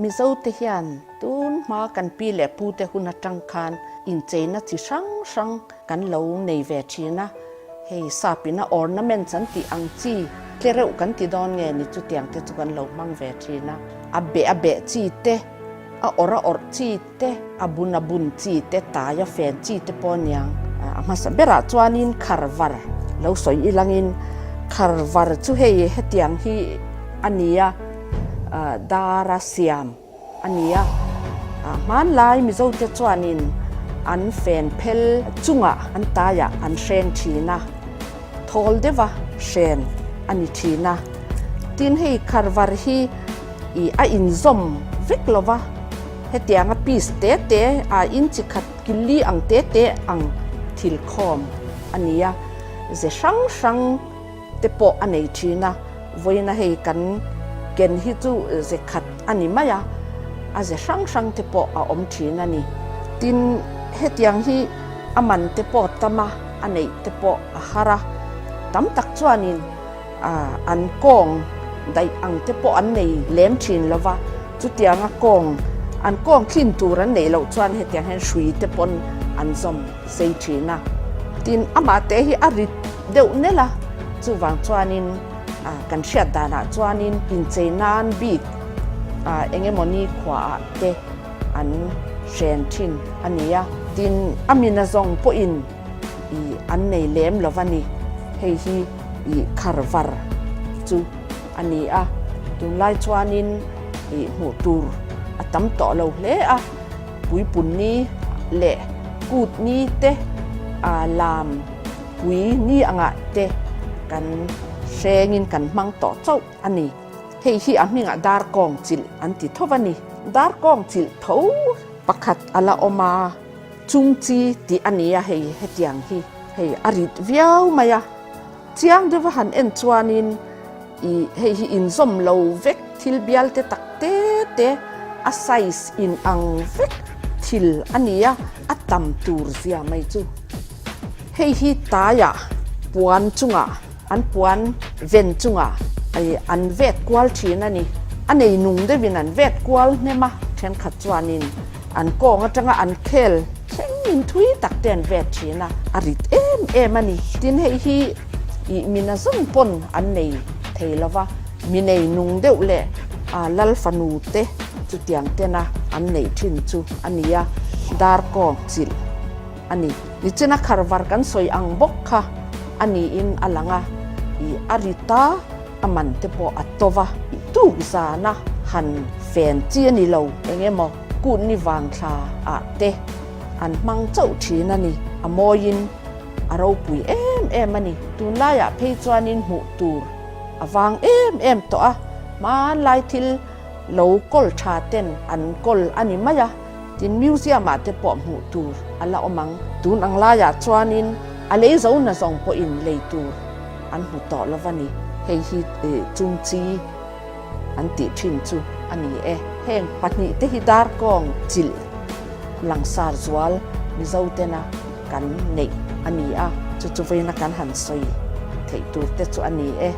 Mizote hian tun hma kan pi leh pute hun atang khan incheina chi hrang hrang kan lo nei ve thin a, hei sapina ornaments an tih ang chi tle reuh kan ti dawn nge ni chutiang te chu kan lo hmang ve thin a, a beh a beh chi te, a awrh a awrh chi te, a bun a bun chi te, tai a fen chi te pawh aniang. A hmasa berah chuanin kharvar lo sawi ilangin kharvar chu hei hetiang hi a ni a, dara siam a ni a. Hmanlai Mizote chuanin an fen phel chungah an taiah an hreng thin a, thawl deuha hren a ni thin a. Tin hei kharvar hi ih a inzawm vek lo va, hetianga piece te te a inchi khat killi ang te te ang thil khawm a ni a, ze hrang hrang te pawh a nei thin a, vawiina hei kan ken hi chu ze khat a ni mai a, a ze hrang hrang te pawh a awm thin a ni. Tin, hetiang hi a man te pawh tam a, a neih te pawh a har a, tam tak chuanin an kawng daih ang te pawh an nei lem thin lo va, chutianga kawng an kawng thlin tur an neih loh chuan hetiang hian hrui te pawn an zawm sei thin a. Tin, amah te hi a rit deuh nelh a, chuvang chuanin kan hriat danah chuanin inchei nan bik eng emaw ni khuaah te an hren thin a ni a. Tin, a mina zawng pawhin ih an nei lem lo va ni, hei hi ih kharvar chu a ni a, tunlai chuanin ih hmuh tur a tam tawh lo hle a, puipun ni leh kut ni te ah lam pui ni angah te kan hrengin kan hmang tawh chauh a ni. Hei hi a hmingah darkawng chilh an ti tho va ni. Darkawng chilh tho pakhat a la awm a. Chung chi tih a ni a hei hetiang hi hei a rit viau mai a, chiang deuha han en chuanin ih hei hi inzawm lo vek thil bial te tak te te a size in ang vek thil a ni a, a tam tur zia mai chu. Hei hi taiah puan chungah An puan ven chungah an vet kual thin a ni. A nei nung deuhin an vet kual hnem a, thenkhat chuanin an kawng atanga an khel thlengin thui tak te an vet thin a, a rit em em a ni. Tin hei hi ih mi nazawng pawn an nei thei lo va, mi nei nung deuh leh lal fanu te chutiang tena an neih thin chu a ni a, darkawng chilh a ni. Nichina kharvar kan sawi ang bawk kha a niin a lang a, ih a rit a, a man te pawh a to va, ih tuk zana han fen chi a ni lo, eng emaw kut ni vang thla ah te an hmang chauh thin a ni, a mawiin a ropui em em a ni. Tunlaiah phei chuanin hmuh tur a vang em em tawh a, hmanlai thil lo kawl tha ten an kawl a ni mai a. Tin, museum ah te pawh hmuh tur a la awm ang. Tun ang laiah chuanin a lei zo na zawng pawhin lei tur an hmu tawh lo va ni. Hei hi chungchi an tih thin chu a ni e. Heng pahnihte hi darkawng chilh langsar zual Mizo tena kan neih a ni a, chu chu vawiina kan han sawi theih tur te chu a ni e.